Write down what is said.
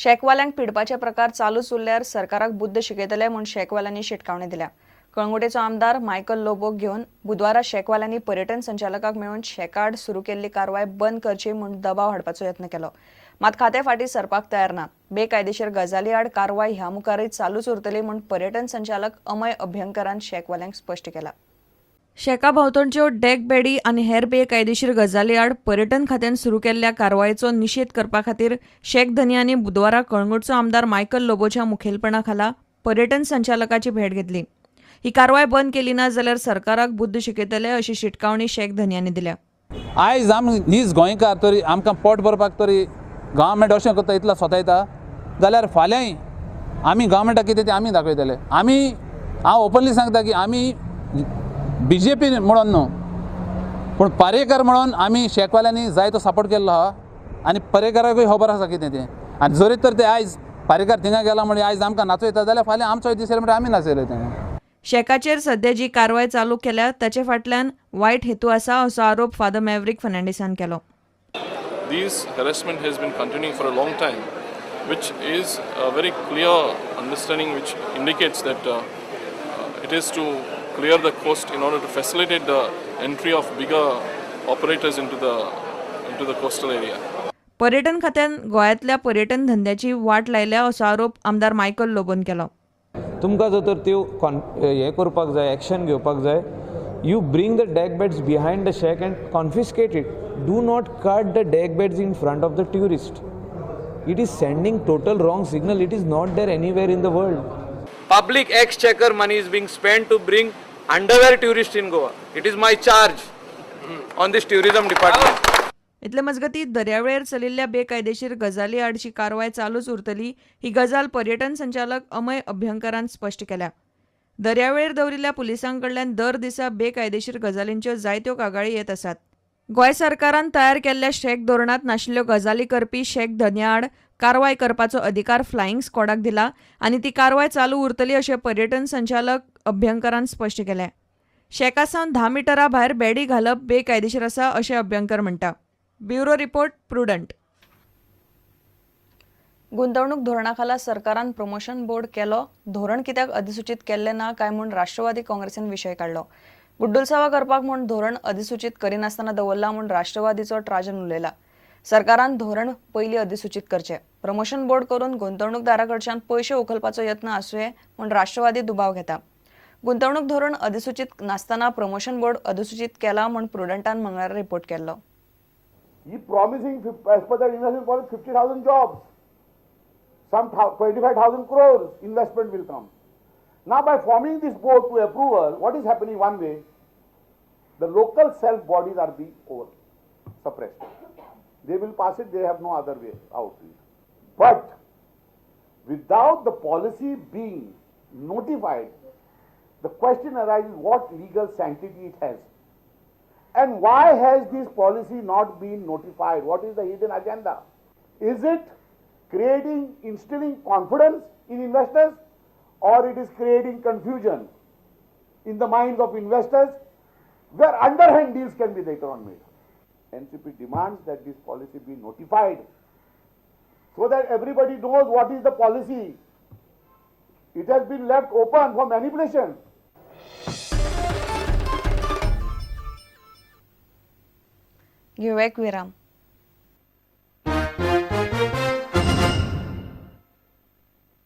शॅकवाल्यांक पिडपाचे प्रकार चालूच उरल्यार सरकाराक बुद्द शिकयतले म्हूण शॅकवाल्यांनी शिटकावणी दिल्या. कळंगुटेचो आमदार मायकल लोबोक घेवन बुधवारा शॅकवाल्यांनी पर्यटन संचालकाक मेळून शॅकाआड सुरू केल्ली कारवाय बंद करची म्हूण दबाव हाडपाचो यत्न केलो. मात खातें फाटीं सरपाक तयार ना. बेकायदेशीर गजाली आड कारवाय ह्या मुखारय चालूच उरतली म्हूण पर्यटन संचालक अमय अभ्यंकरान शॅकवाल्यांक स्पश्ट केला. शॅका भोंवतणच्यो डेक बेडी आनी हेर बेकायदेशीर गजाली आड पर्यटन खात्यान सुरू केल्ल्या कारवायेचो निशेध करपा खातीर शॅक धनयांनी बुधवारा कळंगूटचो आमदार मायकल लोबोच्या मुखेलपणा खाला पर्यटन संचालकाची भेट घेतली. ही कारवाय बंद केली ना जाल्यार सरकाराक बुद्द शिकयतले अशी शिटकावणी शॅक धनयांनी दिल्या. आयज आमी नीज गोंयकार तरी आमकां पोट भरपाक तरी गव्हर्मेंट अशें करता इतलो स्वतायता जाल्यार फाल्यांय आमी गव्हर्मेंटाक कितें तें आमी दाखयतले. आमी हांव ओपनली सांगता की आमी बीजेपी म्हणून न्हू पूण पर्येकर म्हणून आमी शॅकवाल्यांनी जायतो सपोर्ट केल्लो आहा आनी पर्येकाराकूय खबर आसा कितें तें. आनी जरी तर ते आयज पर्येकार थिंगा गेला म्हणजे आयज आमकां नाचयता जाल्यार फाल्यां आमचो दीस येयलो म्हणटा आमी नाचयले तेंका. शॅकाचेर सध्या जी कारवाय चालू केल्या ताचे फाटल्यान वायट हेतू आसा असो आरोप फादर मॅवरीक फर्नांडीसान केलो. These harassment has been continuing for a long time, which is a very clear understanding which indicates that it is to clear the coast in order to facilitate the entry of bigger operators into the coastal area. पर्यटन खात्यान गोंयांतल्या पर्यटन धंद्याची वाट लायल्या असो आरोप आमदार Michael लोबोन केलो. तुमकां जर तर त्यो हें करपाक जाय, एक्शन घेवपाक जाय, you bring the deck beds behind the shack and confiscate it. Do not cut the deck beds in front of the tourist. It is sending total wrong signal. It is not there anywhere in the world. Public exchequer money is being spent to bring underwear tourists in Goa. It is my charge on this tourism department. इतले मजगतीं दर्यावेळेर चलिल्ल्या बेकायदेशीर गजाली आडची कारवाय चालूच उरतली ही गजाल पर्यटन संचालक अमय अभ्यंकरान स्पश्ट केल्या. दर्यावेळेर दवरिल्ल्या पुलिसां कडल्यान दर दिसा बेकायदेशीर गजालींच्यो जायत्यो कागाळी येत आसात. गोंय सरकारान तयार केल्ल्या शॅक धोरणांत नाशिल्ल्यो गजाली करपी शॅक धनयां आड कारवाय करपाचो अधिकार फ्लायिंग स्क्वॉडाक दिला आनी ती कारवाय चालू उरतली अशें पर्यटन संचालक अभ्यंकरान स्पश्ट केलें. शॅका सावन 10 मिटरा भायर बेडी घालप बेकायदेशीर आसा अशें अभ्यंकर म्हणटा. Bureau report, Prudent. गुंतवणूक धोरणाखाला सरकारान प्रमोशन बोर्ड केलो, धोरण कित्याक अधिसूचित केल्लें ना काय म्हूण राष्ट्रवादी काँग्रेसीन विशय काडलो. गुड्डुलसावा करपाक म्हूण धोरण अधिसूचित करिनासतना दवरला म्हूण राष्ट्रवादीचो ट्राजन उलयला. सरकारान धोरण पयलीं अधिसूचित करचें, प्रमोशन बोर्ड करून गुंतवणूकदारा कडच्यान पयशे उखलपाचो यत्न आसुये म्हूण राष्ट्रवादी दुबाव घेता. गुंतवणूक धोरण अधिसूचित नासतना प्रमोशन बोर्ड अधिसूचित केला म्हूण प्रुडंटान मंगळारा रिपोर्ट केल्लो. He promising as per the investment policy 50,000 jobs, some 25,000 crores investment will come. Now by forming this board to approval, what is happening one way? The local self bodies are being over suppressed. They will pass it, they have no other way out. But without the policy being notified, the question arises what legal sanctity it has. And why has this policy not been notified? What is the hidden agenda? Is it creating, instilling confidence in investors, or it is creating confusion in the minds of investors where underhand deals can be later on made? NCP demands that this policy be notified so that everybody knows what is the policy. It has been left open for manipulation. घेऊया एक विराम.